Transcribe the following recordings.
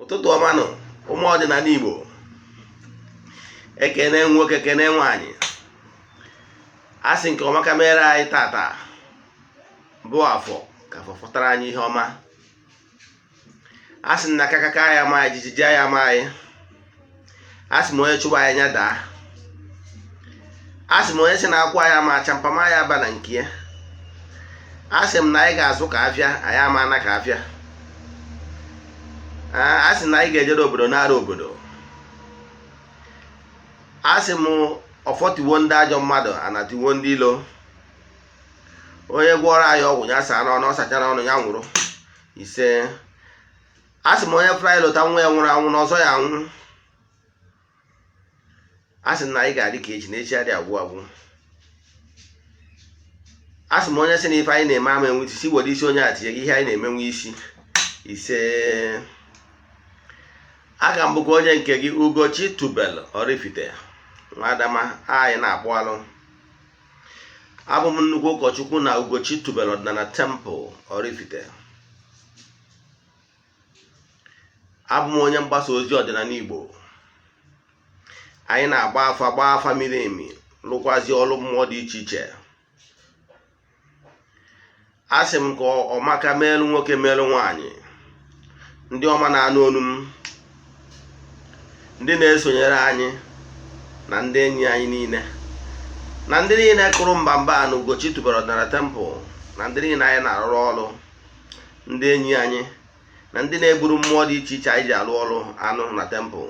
Ụtụtụ ọma nụ, ụmụ ọdịnala Igbo. Ekene nwoke, kene nwaanyị. A sị nke ọma ka mere anyị tata bụ Afọ, ka afọ fọtara anyị ihe ọma. A sị na kakaka ya ma anyị, jijiji ya ma anyị. A sị m onye chụba anyị anya daa. A sị m onye si na akwụ anyị ama acha mpama ya aba na nke ya. A sị m na anyị ga-azụ ka afịa anyị ama na ka afịa. A sị na anyị ga-ejere obodo nara obodo. A sị m ọfọtiwo ndị ajọ mmadụ, anatiwo ndị ilo. Onye gwọrọ anyị ọgwụ ya saa n'ọnụ, ọ sachara ọnụ ya nwụrụ. Ise. A sị m onye fụrụ anyị lụta nwa ya nwụrụ anwụ na ọzọ ya anwụ. A sị na anyị ga-adị ka echi na echi adị agwụ agwụ. A sị m onye sị na ife anyị na-eme ama enwe isi, were isi onye a tinye ihe anyị na-emenwe isi. Ise. Aga m bụkwa onye nke gị, Ugochi Tubel Oraifite Nwadama. Anyị na-akpụ alụ. Abụ m nnukwu ụkọchukwu na Ugochi Tubel Ọdịnala Temple Oraifite. Abụ m onye mgbasa ozi ọdịnala Igbo. Anyị na-agba afa, gbaa afa miri emi, lụkwazi ọrụ mmụọ dị iche iche. A sị m ka ọmaka meelu nwoke, meelu nwaanyị, ndị ọma na-anụ olu m, ndị na-esonyere anyị na ndị enyi anyị niile, na ndị niile kụrụ mba mba na Ugochi Tubelu Ọdịnala Temple, na ndị niile anyị na-arụrụ ọrụ, ndị enyi anyị, na ndị na-eburu mmụọ dị iche iche anyị ji alụ ọrụ anụ na temple,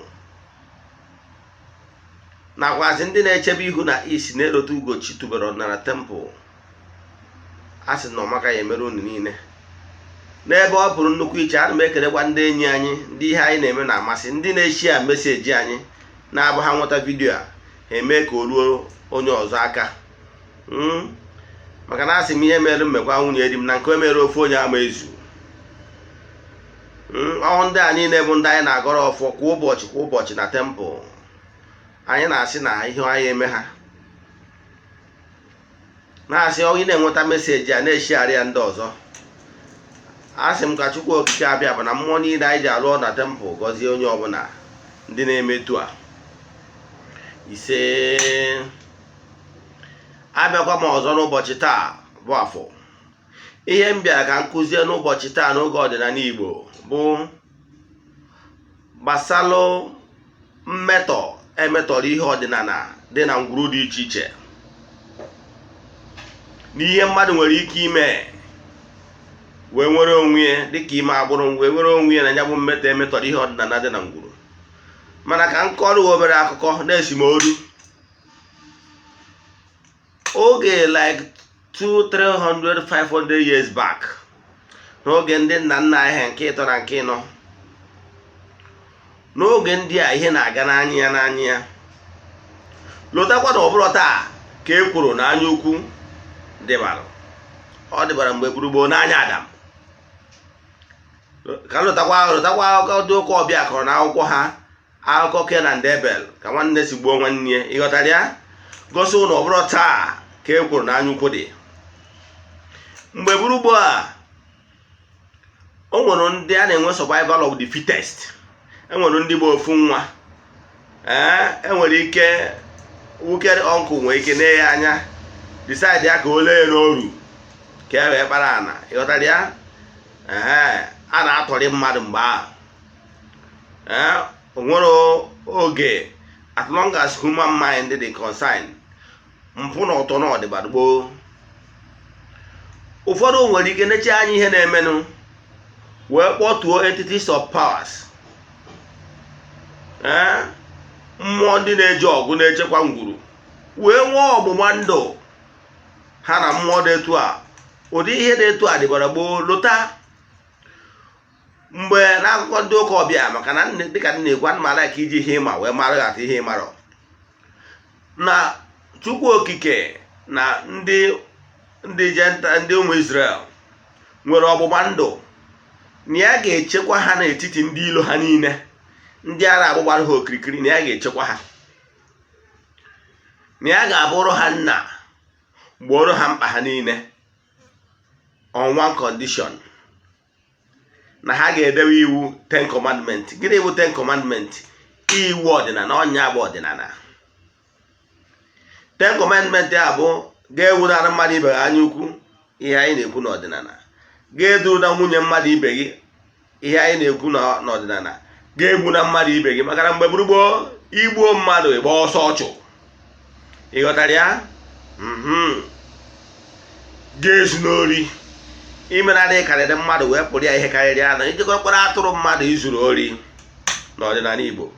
nakwazi ndị na-echebe ihu na isi na-elote Ugochi Tubelu Ọdịnala Temple. A sị na ọmaka ya emere unu niile n'ebe ọ pụrụ nnukwu iche. Ana m ekelekwa ndị enyi anyị, ndị ihe anyị na-eme na-amasị, ndị na-eshare message anyị, na-abụ ha nweta video a, ha eme ka o ruo onye ọzọ aka. Maka na asị m ihe mere mmekwa nwunye di m na nke o mere ofu onye ama ezu. Ọ ndị a niile bụ ndị anyị na-agọrọ ọfọ kwa ụbọchị kwa ụbọchị na temple anyị, na-asị na ihe anyị eme ha, na-asị ọ ị na-enweta message a, na-eshare ya ndị ọzọ. Asị m ka Chukwu Okike abịa bụ na mmụọ niile anyị ji alụ ọrụ na temple gọzie onye ọbụla ndị na-eme etu a. Ise. Abịakwa m ọzọ n'ụbọchị taa bụ Afọ. Ihe m bịara ka m kụzie n'ụbọchị taa n'oge ọdịnala Igbo bụ gbasalụ mmetọ emetọrọ ihe ọdịnala dị na ngwuru dị iche iche, n'ihe mmadụ nwere ike ime wee nwere onwe ya dịka ime agbụrụ, wee nwere onwe ya na ya bụ mmetọ emetọrọ ihe ọdịnala dị na ngwuru. Mana ka m kọrọ obere akụkọ na-esi m oru oge, like 2 300 500 years back, n'oge ndị nna nna anyị ha nke ịtọ na nke ịnọ. N'oge ndị a, ihe na-aga n'anya ya n'anya ya. Lotakwa na ọ bụrụ taa ka e kwuru na anya ukwu dịbara, ọ dịbara mgbe gburugburu n'anya Adam. Ka lotakwa, lotakwa akụkọ ndị ụka ọbịa kọrọ n'akwụkwọ ha, akụkọ Ken and Abel, ka nwanne si gbuo nwanne ya. Ịghọtara ya? Gosi ụnụ ọ bụrụ taa ka e kwuru na anya ukwu dị mgbe gburugburu a. O nwere ndị a na-enwe survival of the fittest. Enwere ndị bụ ofu nwa. Ee, enwere ike wicked uncle nwere ike nee ya anya, decide ya ka o lee n'oru ka e wee kpara ana. Ịghọtara ya? Ee, a na-atọrị mmadụ mgbe ahụ. Ee, o nwere oge, as long as human mind dị concerned, mpụ na ụtọ na ọdịbara gboo. Ụfọdụ nwere ike neche anya ihe na-emenụ wee kpọtuo entities of powers, ee, mmụọ ndị na-eji ọgụ na-echekwa ngwuru, wee nwee ọgbụgba ndụ ha na mmụọ dị etu a. Ụdị ihe dị etu a dịbara gboo. Lụta mgbe n'akụkọ ndị ụka ọbịa, maka na dịka nne na-ekwu, ana m ala ka iji ihe ịma wee mara ghata ihe ịmarọ na Chukwu Okike na ndị jenta, ndị ụmụ Israel, nwere ọgbụgba ndụ na ya ga-echekwa ha n'etiti ndị ilo ha niile, ndị a na-agbụgbara ha okirikiri, na ya ga-echekwa ha, na ya ga-abụrụ ha nna, gboro ha mkpa ha niile, on one condition. Na ha ga-edewe iwu Ten Commandment. Gịnị bụ Ten Commandment? Iwu ọdịnala. Ọnya bụ ọdịnala. Ten Commandment a bụ ga-ewunara mmadụ ibe gị anya ukwu, ihe anyị na-ekwu n'ọdịnala. Ga-edu na nwunye mmadụ ibe gị, ihe anyị na-ekwu n'ọdịnala. Ga-egbu na mmadụ ibe gị, maka na mgbe gburugburu igbuo mmadụ, ịgba ọsọ ọchụ. Ị ghọtara ya? Ga-ezu n'ori, imenarị karịrị mmadụ wee pụrụ ya ihe karịrị anọ, ijikọ mkpọrọ atụrụ mmadụ, izuru ori n'ọdịnala Igbo.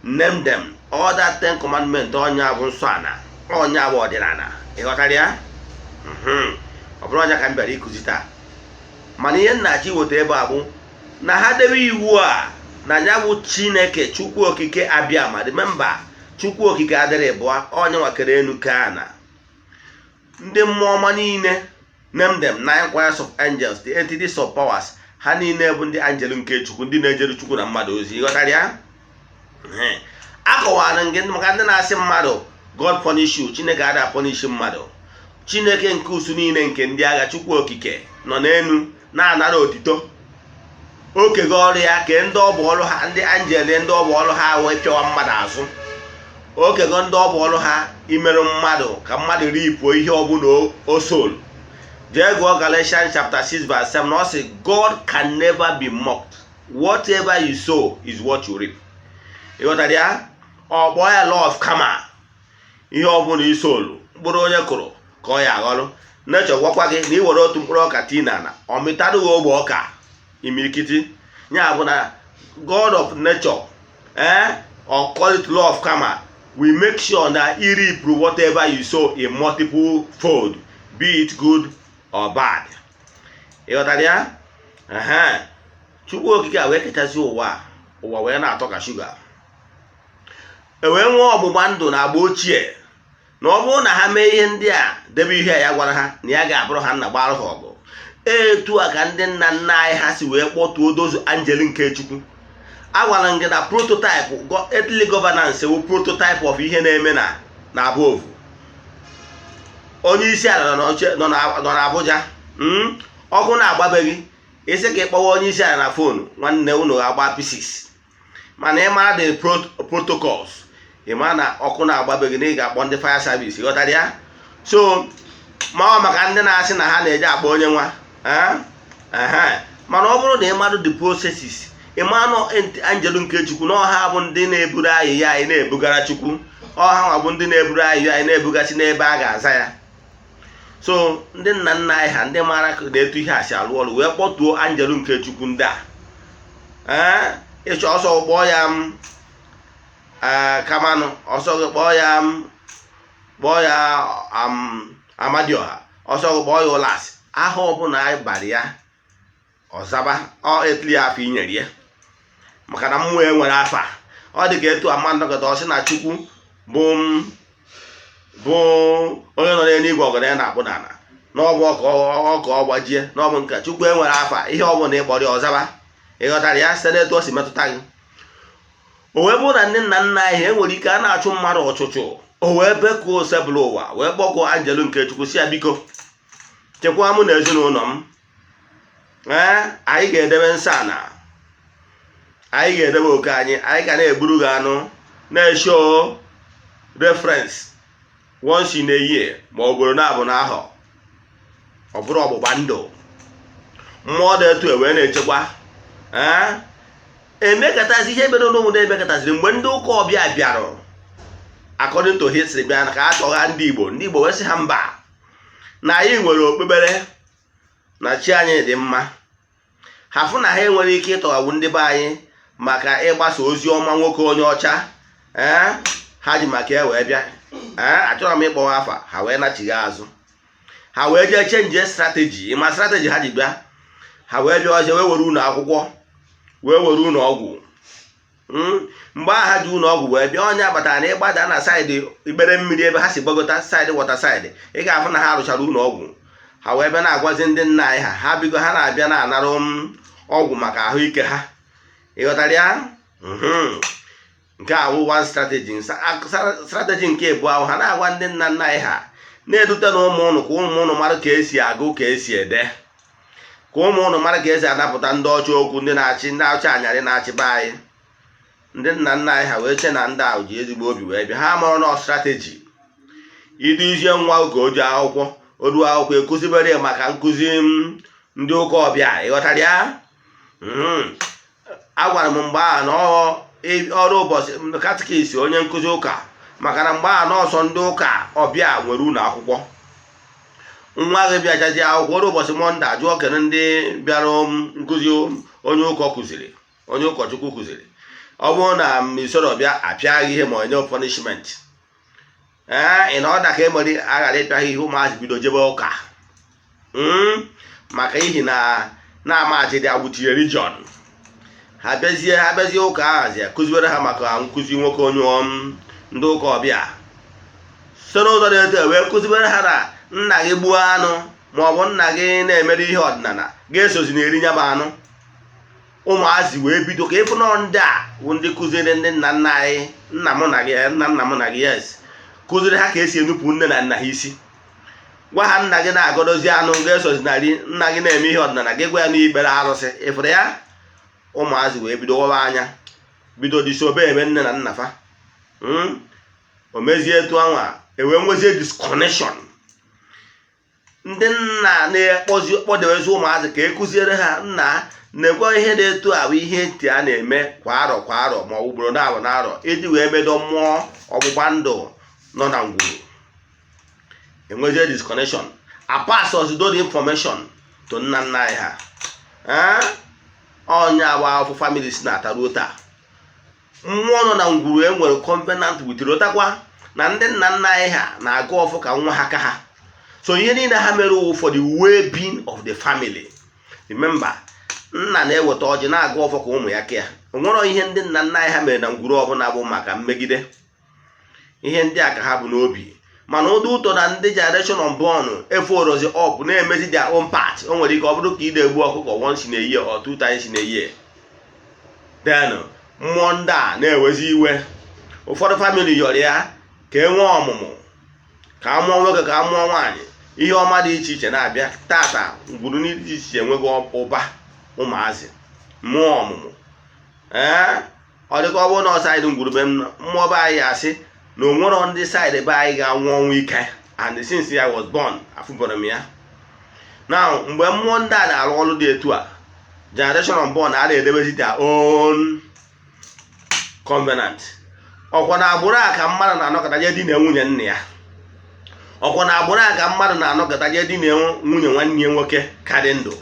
Name them all that Ten Commandment. Ọnya bụ nsọ ana, ọnya bụ ọdịnala. Ị ghọtara ya? Ọ bụrụ ọnya ka m bịara ịkụzi taa, mana ihe nna-achọ iweta ebe a bụ na ha debe iwu a na ya bụ Chineke Chukwu Okike abịa ma. Remember, Chukwu Okike adịrị bụa onye nwakere enu ke ana, ndị mmụọ ọma niile, name them nine choirs of angels, the entities of powers. Ha niile bụ ndị angel nke Chukwu, ndị na-ejere Chukwu na mmadụ ozi. Ịghọtara ya? Akọwara gị maka ndị na-asị mmadụ, "God punish you." Chineke adịghị apunish mmadụ. Chineke nke usu niile nke ndị agha, Chukwu Okike nọ n'elu na-anara otito. Okego ọrụ ya ke ndị ọ bụ ọrụ ha, ndị angel, ndị ọ bụ ọrụ ha wee pịawa mmadụ azụ. Okego ndị ọ bụ ọrụ ha imerụ mmadụ ka mmadụ ripuo ihe ọbụla o solu. Jee gụọ Galatians chapter 6 verse 7 na ọ sị, "God can never be mocked. Whatever you sow is what you reap." Ịghọtara ya? Ọ kpọọ ya law of karma. Ihe ọbụla isolu, mkpụrụ onye kụrụ ka ọ ya aghọrọ. Nature gwakwa gị na ị were otu mkpụrụ ọka tii n'ala, ọ mịtarụghị ogbe ọka imirikiti. Ya bụ na God of nature, or call it law of karma, we make sure na i reap whatever you sow in multiple fold, be it good or bad. Ịghọtara ya? Ehe. Chukwu Okike a wee kechasị ụwa a, ụwa wee na-atọ ka shuga. E wee nwee ọgbụgba ndụ na agba ochie na ọ bụrụ na ha mee ihe ndị a, debe ihe a ya gwara ha, na ya ga-abụrụ ha nna, gbara ha ọgụ. Etu a ka ndị nna nna anyị ha si wee kpọtuo dozu angel nke Chukwu. Agwara m gị na prototype earthly governance wụ prototype of ihe na-eme na above. Onye isi ala nọ n'oche, nọ n'Abuja, ọkụ na-agbabeghị, isi ka ị kpọwa onye isi ala na phone, nwanne, unu agba pieces. Mana ị mara the protocols, ị mara na ọkụ na-agbabeghị na ị ga-akpọ ndị fire service. Ghọtara ya? So ma ọ maka ndị na-asị na ha na-eje akpọ onye nwa, ehe. Mana ọ bụrụ na ị marụ the processes, ị ma nọ angel nke Chukwu na ọha bụ ndị na-eburu ayịya anyị na-ebugara Chukwu. Ọha nwa bụ ndị na-eburu ayịya anyị na-ebugasị n'ebe a ga-aza ya. So ndị nna nna anyị ha, ndị maara na etu ihe a si alụ ọrụ, wee kpọtuo angel nke Chukwu ndị a. Ee, ịchọ ọsọ kpọọ ya m, ee, kamanụ ọsọ gị kpọọ ya m, kpọọ ya Amadioha, ọsọ gị kpọọ ya ụlasị, aha ọbụla anyị bara ya, ọzaba ọ etili ya afọ inyere ya, maka na mmụọ enwere afa. Ọ dị ka etu ama ndọkọta ọsị na Chukwu bụ m, bụ onye nọ n'eluigwe, ọgọdọ ya na-akpụ n'ala n'ọbụ ọka ọka ọ gbajie n'ọbụ nke Chukwu enwere afa. Ihe ọbụla ịkpọrọ ya, ọzaba. Ịghọtara ya? Site n'etu o si metụta gị, o wee bụrụ na ndị nna nna anyị enwere ike a na-achụ mmadụ ọchụchụ, o wee bekuo osebụla ụwa, wee kpọkuo angel nke Chukwu, si ya, "Biko chekwaa mụ na ezinụlọ m. Ee, anyị ga-edebe nsọ ana, anyị ga-edebe oke anyị, anyị ga na-egburu gị anụ, na-eshow reverence once in a year ma ọ bụrụ na abụ n'ahọ." Ọ bụrụ ọgbụgba ndụ mmụọ dị etu e wee na-echekwa. Ee, emekatazi ihe mere n'obodo, emekataziri mgbe ndị ụka ọbịa bịara, according to history, bịa ka a tọgha ndị Igbo. Ndị Igbo wee sị ha mba, na anyị nwere okpukpere na chi anyị dị mma. Ha fụ na ha enwere ike ịtọghagbu ndị be anyị maka ịgbasa ozi ọma nwoke onye ọcha. Ee, ha ji maka e wee bịa. Ee, achọrọ m ịkpọwa afa ha. Wee nachigha azụ, ha wee jee change strategy. Ịma strategy ha ji bịa? Ha wee bịa ọzọ, wee were ụlọ akwụkwọ, wee were ụlọ ọgwụ. Mgbe ahụ ha ji ụlọ ọgwụ wee bịa, onye batara na ịgbada na side ikpere mmiri ebe ha si gbagota, side water side, ị ga-afụ na ha rụchara ụlọ ọgwụ. Ha wee bịa na-agwazi ndị nna anyị ha, ha bigo, ha na-abịa na-anara m ọgwụ maka ahụike ha. Ịghọtara ya? Nke a wụ one strategy. Strategy nke abụọ ahụ, ha na-agwa ndị nna nna anyị ha na-edute na ụmụ ụnụ ka ụmụ ụnụ mara ka esi agụ, ka esi ede. Ka ụmụ ụnụ mara ka esi anapụta ndị ọcha okwu, ndị na-achị, ndị ọcha anyarị na-achị be anyị. Ndị nna nna anyị ha wee che na ndị ahụ ji ezigbo obi wee bịa. Ha mụrụ nọ strategy iduzie nwa ka o ji akwụkwọ, o ruo akwụkwọ, ekụzibere ya maka nkụzi ndị ụka ọbịa. Ịghọtara ya? Agwara m mgbe ahụ na ọrụ ụbọchị catechist, onye nkụzi ụka, maka na mgbe ahụ nọọsọ ndị ụka ọbịa nwere ụlọ akwụkwọ. Nwa gị bịachazi akwụkwọ, ọrụ ụbọchị Monday, ajụọ kene ndị bịara nkụzi onye ụkọ kụziri, onye ụkọchukwu kụziri. Ọ bụrụ na isoro bịa, apịa gị ihe ma onye punishment. Ee, ị na ọda ka e mere aghara ịpịa ha ihe. Ụmụazị bido jebe ụka maka ihi na na-amachi dị agwụchi religion. Ha bịazie ụka ahazi kụziwere ha maka nkụzi nwoke onye ndị ụka ọbịa site n'ụzọ dị etu wee kụziwere ha na nna gị gbuo anụ ma ọ bụ nna gị na-emere ihe ọdịnala ga-esozi na-eri nya bụ anụ. Ụmụazị wee bido ka ịfụ nọ ndị a bụ ndị kụziri ndị nna nna anyị, nna mụ na gị, nna nna mụ na gị, yes, kụziri ha ka esi enupụ nne na nna ha isi. Gwa ha nna gị na-agọdozi anụ ga-esozi na ri, nna gị na-eme ihe ọdịnala gị, gwa ya n'ikpere arụsị. Ịfụrụ ya? Ụmụazị wee bido ghọwa anya, bido disobe eme nne na nna fa. O mezie etu anwa, ewee nwezie disconnection. Ndị nna na-ekpọzi kpọdewezi ụmụazị ka e kụziere ha nna na-ekwe ihe dị etu a bụ ihe ntị a na-eme kwa arọ kwa arọ ma ọ bụ ugboro na-abụ na arọ iji wee medo mmụọ ọgbụgba ndụ nọ na ngwuru. Enwezie disconnection, a pass ozido the information to nna nna anyị ha. Onye agba afọ family si na-ataruo taa. Mmụọ nọ na ngwuru e nwere covenant with, rotakwa na ndị nna nna anyị ha na-agụ ọfụ ka nwa ha ka ha. So ihe niile ha mere wụ for the well-being of the family. Remember, nna na-eweta ọjị na-agụ ọfọ ka ụmụ ya kea. O nwere ihe ndị nna nna anyị ha mere na ngwuru ọbụla bụ maka mmegide. Ihe ndị a ka ha bụ n'obi, mana ụdị ụtọ na ndị generation unborn eforozi up na-emezi their own part. O nwere ike ọ bụrụ ka ị na-egbu ọkụkọ once in a year or two times in a year, then mmụọ ndị a na-ewezi iwe. Ụfọdụ family yọrọ ya ka e nwee ọmụmụ, ka a mụọ nwoke, ka a mụọ nwaanyị, ihe ọma dị iche iche na-abịa. Tata ngwuru dị iche iche enweghị ụba ụmụazị mmụọ ọmụmụ. Ee, ọ dịka ọ bụrụ na ọ side ngwuru be m, mmụọ be anyị asị na onwero ndị side be anyị ga-anwụ ọnwụ ike, and since I was born afụbọrọ m ya. Now, mgbe mmụọ ndị a na-arụ ọrụ dị etu a, generation unborn a na-edebezi their own covenant. Ọkwa na agbụrụ a ka mmadụ na-anọkọta je di na nwunye nna ya. Ọkwa na agbụrụ a ka mmadụ na-anọkọta je di na nwunye nwanne ya nwoke ka dị ndụ.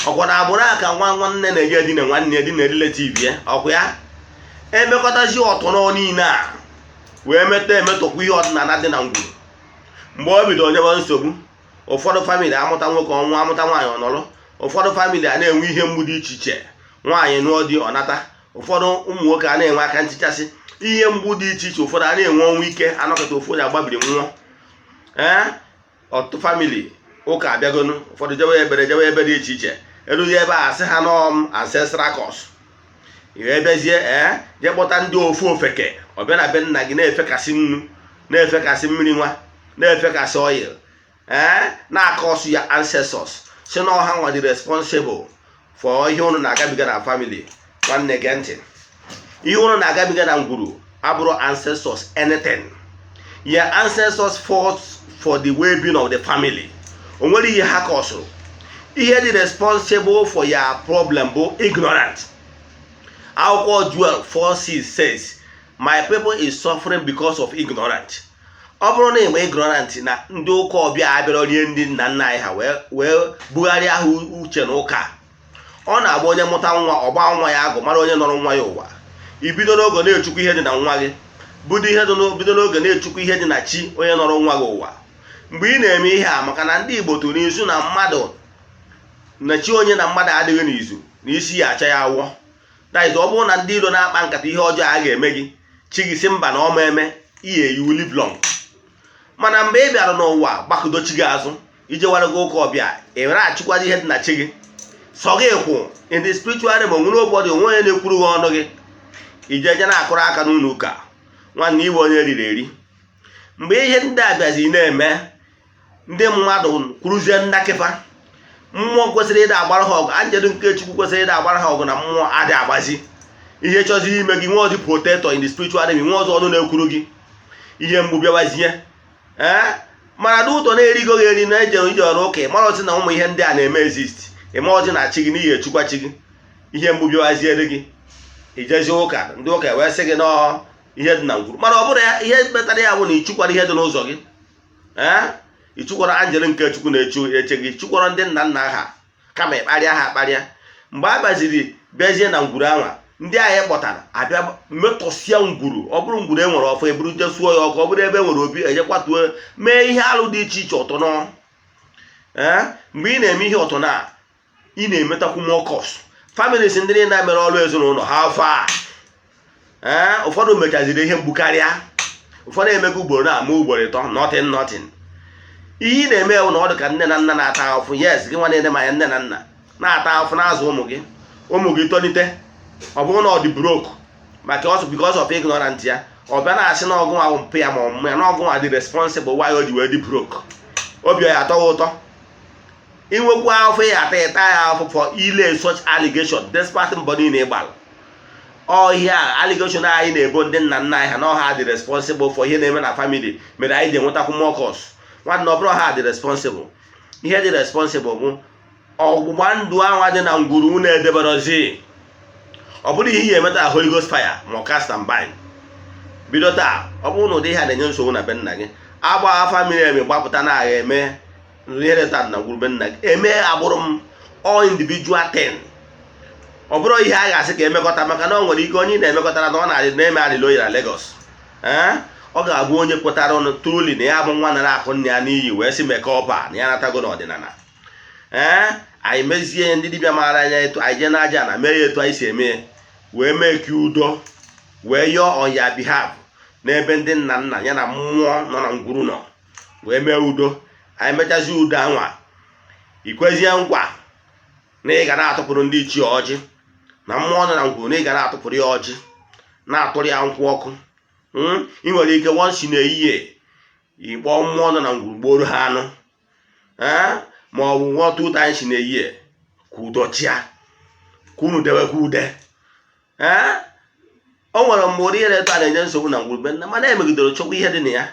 Ọkwa na agbụrụ a ka nwa nwanne na-eje di na nwanne ya, di na relative ya. Ọkwa ya emekọtazi ọtụnọ niile a wee metọ emetọkwa ihe ọdịnala dị na ngwuru. Mgbe o bido nyebe nsogbu, ụfọdụ family amụta nwoke ọnwụ, amụta nwaanyị ọnọrọ. Ụfọdụ family a na-enwe ihe mgbu dị iche iche, nwaanyị nụọ di ọnata. Ụfọdụ ụmụ nwoke a na-enwe aka ntichasị, ihe mgbu dị iche iche. Ụfọdụ a na-enwe ọnwụ ike, anọkọta ofu onye agbabiri nwụọ. Ee, ọtụtụ family ụka abịagonu, ụfọdụ jewe ebere, jewe ebe dị iche iche, eruzie ebe a sị ha nọọ ancestral curse. Iwee bịazie, ee, jee kpọta ndị ofu ofeke, ọbịa na be nna gị na-efekasị nnu, na-efekasị mmiri nwa, na-efekasị oil, ee, na-akọsụ ya ancestors, si na ọha nwa dị responsible for ihe unu na-agabiga na family. Nwanne, gee ntị. Ihe unu na-agabiga na ngwuru abụrụ ancestors anything. Your ancestors fought for the well-being of the family. O nwere ihe ha kọsụrụ. Ihe dị responsible for your problem bụ ignorant. Akwụkwọ Joel 4:6 says, "My people is suffering because of ignorant." Ọ bụrụ na enwe ignorant na ndị ụka ọbịa abịara rie ndị nna nna anyị ha wee bugharịa ha uche na ụka, ọ na-agba onye mụta nwa, ọgba nwa ya agụ mara onye nọrọ nwa ya ụwa. Ibido n'oge na-echukwu ihe dị na nwa gị, bido n'oge na-echukwu ihe dị na chi onye nọrọ nwa gị ụwa. Mgbe ị na-eme ihe a, maka na ndị Igbo tụrụ izu na mmadụ na chi onye na mmadụ adịghị n'izu na isi ya acha ya awọ. That is, ọ bụrụ na ndị iro na-akpa nkata ihe ọjọọ a ga-eme gị, chi gị si mba na ọma eme ihe, you live long. Mana mgbe ị bịara n'ụwa gbakọdo chi gị azụ, ijewara gị ụka ọbịa, ị were achịkwazi ihe dị na chi gị sọ gị kwụ in the spiritual realm. Onwere ụbọdị onwe onye na-ekwuru gị ọnụ gị ijeje na-akụrụ aka n'ụlọ ụka. Nwanne, iwe onye riri eri. Mgbe ihe ndị a bịazi na-eme, ndị mmadụ kwuruzie ndakịfa. Mmụọ kwesịrị ịda agbara ha ọgụ, anjelu nke Chukwu kwesịrị ịda agbara ha ọgụ na mmụọ adị agbazi. Ihe chọzi ime gị, nwe ọzọ protector in the spiritual realm, nwe ọzọ ọnụ na-ekwuru gị. Ihe mgbu bịawazie, ee, mana dị ụtọ na-erigo gị eri na eje ije ọrụ ụka. Ịmara ọzọ na ụmụ ihe ndị a na-eme exist. Ịma ọzọ na chi gị n'ihi echukwa chi gị. Ihe mgbu bịawaziere gị, ijezi ụka, ndị ụka wee sị gị nọọ ihe dị na ngwuru. Mana ọ bụrụ ya, ihe kpatara ya bụ na ịchụkwara ihe dị n'ụzọ gị, ee, ịchụkwara anjelu nke Chukwu na-echu eche gị, chụkwara ndị nna nna ha, kama ịkparịa ha akparịa. Mgbe a baziri bịazie na ngwuru anwa, ndị agha kpọtara abịa metọsịa ngwuru. Ọ bụrụ ngwuru e nwere ọfọ, eburu jesuo ya ọkụ. Ọ bụrụ ebe e nwere obi, ejekwatuo mee ihe alụ dị iche iche, ọtọ nọ. Ee, mgbe ị na-eme ihe ọtọ na ị na-emetakwu more curse. Families ndị niile mere ọrụ ezinụlọ ha afọ a, ee, ụfọdụ mechaziri ihe mgbu karịa, ụfọdụ emego ugboro na ama ugboro 3, nothing, nothing. Ihe ị na-eme ewu na ọ dị ka nne na nna na-ata ahụfụ. Yes, gị nwa na-ene ma ya, nne na nna na-ata ahụfụ na-azụ ụmụ gị. Ụmụ gị tolite, ọ bụrụ na ọ dị broke maka ọsọ because of ignorant ya, ọ bịa na-asị na ọgụ ahụ mpụ ya ma ọmụmụ ya na ọgụ nwa dị responsible why o ji wee dị broke. Obi ya atọghị ụtọ. Inwekwa afọ ya ata, ịta ya afọ for ile such allegation, despite mbọ niile ịgbara. Ọhịa allegation anyị na-ebo ndị nna nna anyị ha na ọha dị responsible for ihe na-eme na family mere anyị ji enwetakwu more curse. Nwanne, ọ bụrụ ha dị responsible. Ihe dị responsible bụ ọgbụgba ndụ anwa dị na ngwuru unu edeberozi. Ọ bụrụ ihe ihe emeta Holy Ghost fire ma ọ cast and bind. Bido taa, ọ bụrụ na ụdị ihe a na-enye nsogbu na be nna gị, agba afa miri emi, gbapụta na agha eme ihe dị na ngwuru be nna gị, eme agbụrụ m, all individual thing. Ọ bụrụ ihe a ga-asị ka emekọta, maka na ọ nwere ike onye ị na-emekọtara na ọ na-adị na-eme adịla oyi na Lagos. Ee, ọ ga-abụ onye kwetara ọnụ truly na ya bụ nwa nara akụ nna ya n'iyi, wee sị mekọpa na ya natago n'ọdịnala. Ee, anyị mezie ndị dibịa maara anya etu anyị jee n'aja na mee ya etu anyị si eme ya, wee mee ka udo wee yọọ on ya behalf n'ebe ndị nna nna ya na mmụọ nọ na ngwuru nọ, wee mee udo. Anyị mechazie udo anwa, ikwezie nkwa na ị ga na-atụpụrụ ndị ichie ọjị na mmụọ nọ na ngwuru, na ị ga na-atụpụrụ ya ọjị, na-atụrụ ya nkwụ ọkụ. Ị nwere ike once in a year ịkpọọ mmụọ nọ na ngwuru, gboro ha anụ, ee, ma ọ bụ nwa two times in a year, ka udo chia, ka unu dewekwa ude. Ee, o nwere mgbe ụdị ihe na-eto a na-enye nsogbu na ngwurube nna, mana emegidere chọkwa ihe dị na ya,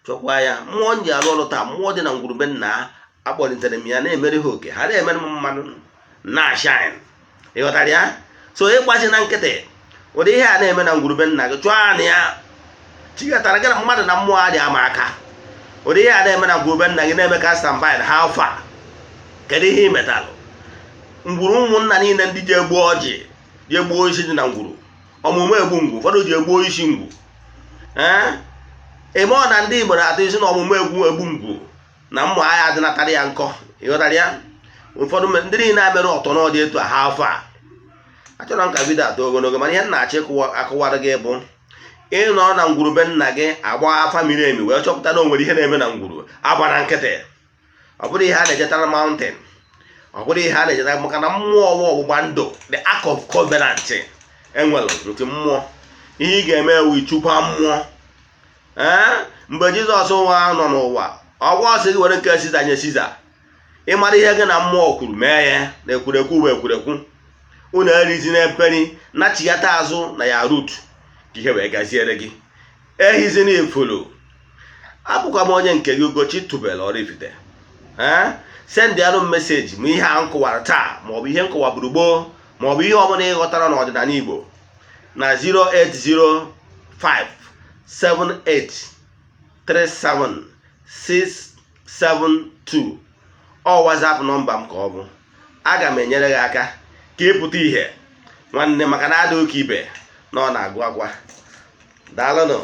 chọkwa ya. Mmụọ m ji arụ ọrụ taa, mmụọ dị na ngwurube nna, akpọlitere m ya na-emere ha oke ha na-emere m mmadụ na shine. Ịghọtara ya? So ịgbazi na nkịtị ụdị ihe a na-eme na ngwurube nna gị, chụọ anị ya chigatara gị na mmadụ na mmụọ adị ama aka. Ụdị ihe a na-eme na ngwurube nna gị na-eme ka stand ha afọ a, kedu ihe ị metalụ ngwuru? Ụmụnna niile ndị ji egbuo ọjị, ji egbuo isi dị na ngwuru, ọmụmụ egbu ngwu, ụfọdụ ji egbuo isi ngwu. Ee, ime ọ na ndị Igbo na-atụ isi na ọmụmụ egwu egbu ngwu na mmụ agha adịnatara ya nkọ. Ịghọtara ya? Ụfọdụ ndị niile a mere ọtọ n'ọdị etu a ha afọ a. Achọrọ m ka video atọ ogologo, mana ihe m na-achọ akụwara gị bụ ịnọ na ngwurube nna gị agba afa miri emi wee chọpụta na o nwere ihe na-eme na ngwuru. Agba na nkịtị. Ọ bụrụ ihe a na-ejetara mountain, ọ bụrụ ihe a na-ejeta, maka na mmụọ ọwa ọgbụgba ndụ, the ark of covenant enwere nke mmụọ. Ihe ị ga-eme ewu ichukwa mmụọ. Ee, mgbe Jizọs nwa nọ n'ụwa, ọgwọ ọsị gị were nke Siza nye Siza. Ịmara ihe gị na mmụọ kwuru, mee ya na ekwurekwu bụ ekwurekwu. Unu erizi na mperi, nachighata azụ na ya root ka ihe wee gaziere gị. Ehizina ifulu. Abụkwa m onye nke gị, Ugochi Tubelu Oraifite. Ee, send ịarụ m message ma ihe a m kụwara taa, maọbụ ihe m kụwaburu gboo, maọbụ ihe ọbụla ị ghọtara n'ọdịnala Igbo na 0805 78 37 672. Ọ WhatsApp nọmba m ka ọ bụ. Aga m enyere gị aka ka ị pụta ìhè, nwanne, maka na adị ụka ibe na ọ na-agụ akwa. Daalụnụ.